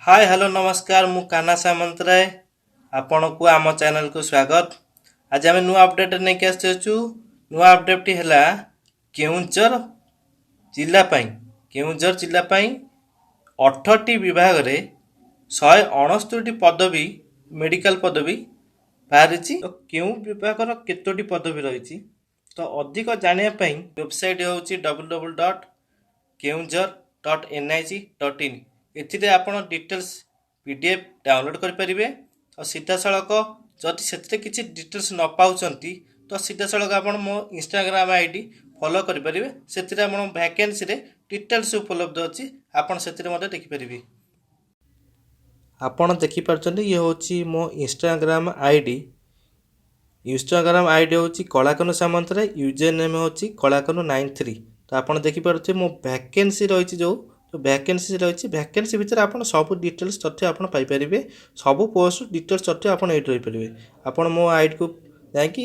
ହାଏ, hello, ନମସ୍କାର। ମୁଁ କାହ୍ନା ସାମନ୍ତରାୟ, ଆପଣଙ୍କୁ ଆମ ଚ୍ୟାନେଲକୁ ସ୍ୱାଗତ। ଆଜି ଆମେ ନୂଆ ଅପଡ଼େଟ୍ ନେଇକି ଆସିଅଛୁ। ନୂଆ ଅପଡ଼େଟ୍ଟି ହେଲା କେଉଁଝର ଜିଲ୍ଲା ପାଇଁ। କେଉଁଝର ଜିଲ୍ଲା ପାଇଁ 18ଟି ବିଭାଗରେ 169ଟି ପଦବୀ, ମେଡ଼ିକାଲ ପଦବୀ ବାହାରିଛି। ତ କେଉଁ ବିଭାଗର କେତୋଟି ପଦବୀ ରହିଛି, ତ ଅଧିକ ଜାଣିବା ପାଇଁ ୱେବସାଇଟ୍ ହେଉଛି ww.keonjhar.nic.in। ଏଥିରେ ଆପଣ ଡିଟେଲ୍ସ PDF download କରିପାରିବେ। ଆଉ ସିଧାସଳଖ ଯଦି ସେଥିରେ କିଛି ଡିଟେଲ୍ସ ନ ପାଉଛନ୍ତି, ତ ସିଧାସଳଖ ଆପଣ ମୋ ଇନଷ୍ଟାଗ୍ରାମ ଆଇଡି ଫଲୋ କରିପାରିବେ। ସେଥିରେ ଆପଣ ଭ୍ୟାକେନ୍ସିରେ ଡିଟେଲ୍ସ ଉପଲବ୍ଧ ଅଛି, ଆପଣ ସେଥିରେ ମଧ୍ୟ ଦେଖିପାରିବେ। ଆପଣ ଦେଖିପାରୁଛନ୍ତି, ଇଏ ହେଉଛି ମୋ ଇନଷ୍ଟାଗ୍ରାମ ଆଇଡି। ଇନଷ୍ଟାଗ୍ରାମ ଆଇଡି ହେଉଛି କଳାକାନୁ ସାମନ୍ତରାୟ, ୟୁଜର ନେମ୍ ହେଉଛି କଳାକାନୁ 93। ତ ଆପଣ ଦେଖିପାରୁଥିବେ, ମୋ ଭ୍ୟାକେନ୍ସି ରହିଛି, ଯେଉଁ ଯେଉଁ ଭ୍ୟାକେନ୍ସି ରହିଛି, ଭ୍ୟାକେନ୍ସି ଭିତରେ ଆପଣ ସବୁ ଡିଟେଲ୍ସ ତଥ୍ୟ ଆପଣ ପାଇପାରିବେ। ସବୁ ପୋଷ୍ଟ ଡିଟେଲ୍ସ ତଥ୍ୟ ଆପଣ ଏଇଠି ରହିପାରିବେ। ଆପଣ ମୋ ଆଇଡ଼ିକୁ ଯାଇକି